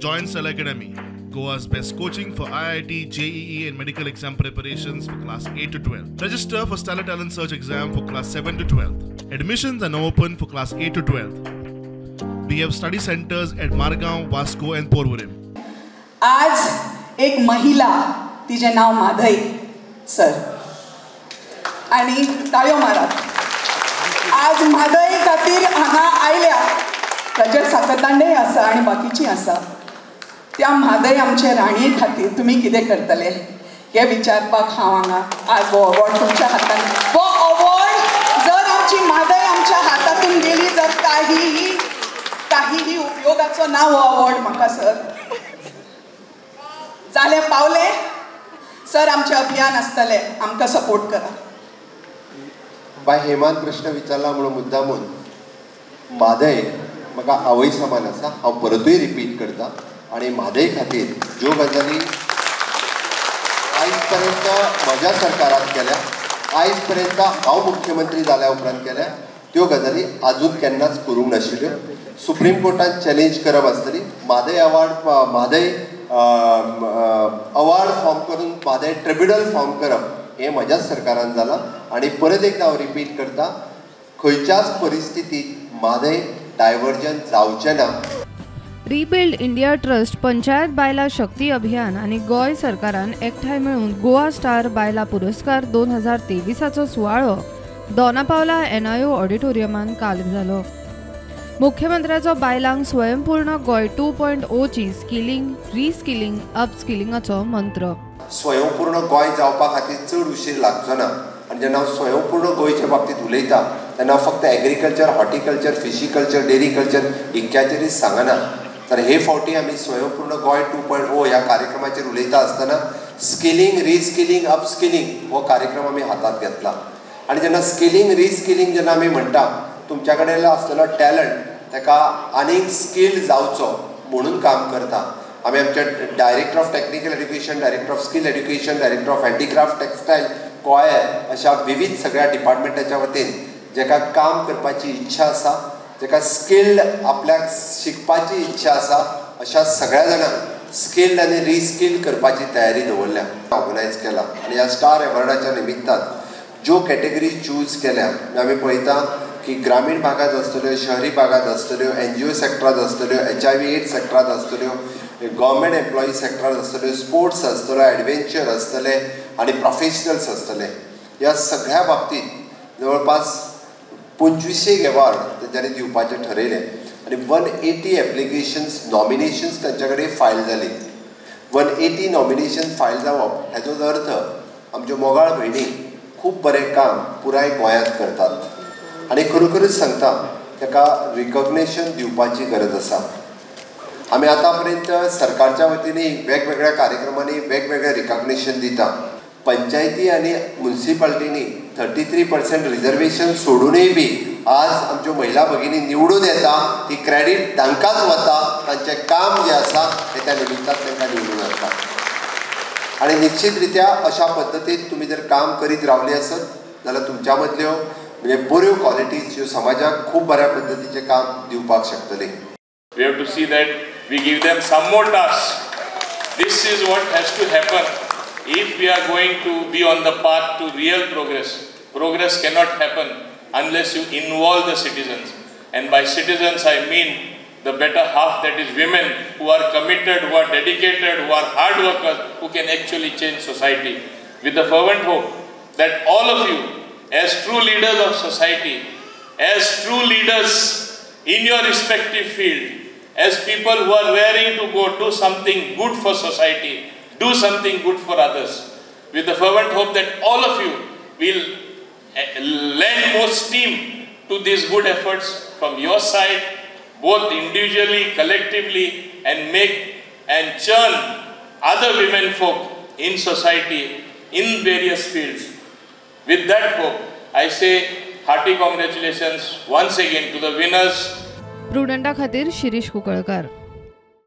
Join Stellar Academy, Goa's best coaching for IIT, JEE and medical exam preparations for class 8 to 12. Register for Stellar Talent Search exam for class 7 to 12. Admissions are now open for class 8 to 12. We have study centers at Margao, Vasco and Porvorim. आज एक महिला, तिचे नाव माधई sir, आणि ताळयो मारात. आज म्हादय खातीर हांगा आयल्या प्रजय साखरदांडे आसा आनी बाकीची आसा. त्या म्हादय आमचे राणये खातीर तुमी कितें करतले हें विचारपाक हांव हांगा आज हो अवॉर्ड तुमच्या हातान, हो अवॉर्ड जर आमची म्हादय आमच्या हातातून गेली जर काहीही काहीही उपयोगाचो ना हो अवॉर्ड म्हाका सर. जालें पावलें सर, आमचें अभियान आसतलें, आमकां सपोर्ट करा. बाय हेमान प्रश्न विचारला म्हणून मुद्दामून म्हादय म्हाका आवय समान आसा, हांव परतूय रिपीट करता. आनी म्हादय खातीर ज्यो गजाली आयज पर्यंत म्हज्या सरकारान केल्या, आयज पर्यंत हांव मुख्यमंत्री जाल्या उपरांत केल्या, त्यो गजाली आजून केन्नाच करूंक नाशिल्ल्यो. सुप्रीम कोर्टान चॅलेंज करप आसतली. Mhadei award, Mhadei award form करून म्हादय ट्रिब्युनल फॉर्म करप हें म्हज्याच सरकारान जालां. आनी परत एकदां हांव रिपीट करता, खंयच्याच परिस्थितींत म्हादय डायवर्जन जावचें ना. रिबिल्ड इंडिया ट्रस्ट, पंचायत बायला शक्ती अभियान आनी गोंय सरकारान एकठांय मेळून गोवा स्टार बायला पुरस्कार 2023 सुवाळो दोनापावला एनआयओ ऑडिटोरियमान काल जालो. मुख्यमंत्र्याचो बायलांक स्वयंपूर्ण गोंय 2.0ची स्किलिंग, रिस्किलिंग, अपस्किलिंगाचो मंत्र. स्वयंपूर्ण गोंय जावपा खातीर चड उशीर लागचो ना. आनी जेन्ना हांव स्वयंपूर्ण गोंयच्या बाबतींत उलयता तेन्ना फक्त एग्रीकल्चर, हॉर्टिकल्चर, फिशिकल्चर, डेरीकल्चर इतक्याचेरूच सांगना, तर हे फावटी आमी स्वयंपूर्ण गोंय 2.0 ह्या कार्यक्रमाचेर उलयता आसतना स्किलिंग, रिस्किलिंग, अपस्किलिंग हो कार्यक्रम आमी हातांत घेतला. आनी जेन्ना स्किलिंग, रिस्किलिंग जेन्ना आमी म्हणटा, तुमच्या कडेन आसलेलो टॅलंट ताका आनीक स्किल जावचो म्हणून काम करता. आमी आमच्या director of technical education, director of skill education, director of handicraft, textile, coir अशा विविध सगळ्या डिपार्टमेंटाच्या वतीन जेका काम करपाची इच्छा आसा, जेका स्किल्ड आपल्याक शिकपाची इच्छा आसा, अशा सगळ्या जाणांक स्किल्ड आनी रिस्किल्ड करपाची तयारी दवरल्या, ऑर्गनायज केला. आनी ह्या स्टार एवॉर्डाच्या निमित्तान ज्यो कॅटेगरी चूज केल्या, आमी पळयता की ग्रामीण भागांत आसतल्यो, शहरी भागांत आसतल्यो, एनजीओ सेक्टरांत आसतल्यो, HIV AIDS सेक्टरांत आसतल्यो, गव्हर्मेंट एम्प्लॉई सेक्टरांत आसतल्यो, स्पोर्ट्स आसतलो, एडवेंचर आसतले आनी प्रोफेशनल्स आसतले. ह्या सगळ्या बाबतींत जवळपास 25 एवॉर्ड तेंच्यांनी दिवपाचें ठरयलें आनी 180 एप्लिकेशन्स, नॉमिनेशन्स तांच्या कडेन फायल जाली. 180 नॉमिनेशन फायल जावप हेजोच अर्थ आमच्यो मोगाळ भयणी खूब बरें काम पुराय गोंयांत करतात. आनी खरोखरूच सांगता, ताका रिकॉग्नेशन दिवपाची गरज आसा. आमी आतां पर्यंत सरकारच्या वतीन वेगवेगळ्या कार्यक्रमांनी वेगवेगळे रिकॉग्नेशन दिता. पंचायती आनी मुन्सिपालिटींनी 33% रिजर्वेशन सोडूनय बी आज आमच्यो महिला भगिनी निवडून येता, ती क्रेडीट तांकांच वता, तांचें काम जें आसा तें त्या निमित्तान तांकां निवडून येता. आनी निश्चित रित्या अशा पद्दतीन तुमी जर काम करीत रावली आसत जाल्यार तुमच्या मदल्यो म्हणजे बऱ्यो क्वॉलिटीज ज्यो समाजाक खूब बऱ्या पद्दतीचें काम दिवपाक शकतले. We have to see that we give them some more tasks. This is what has to happen if we are going to be on the path to real progress. Progress cannot happen unless you involve the citizens. And by citizens I mean the better half, that is women, who are committed, who are dedicated, who are hard workers, who can actually change society. With the fervent hope that all of you, as true leaders of society, as true leaders in your respective field, as people who are raring to go do something good for society, do something good for others, with the fervent hope that all of you will lend more steam to these good efforts from your side, both individually, collectively, and make and churn other women folk in society in various fields. With that hope, I say hearty congratulations once again to the winners. प्रुडंटा खातीर शिरीष कुंकळकार.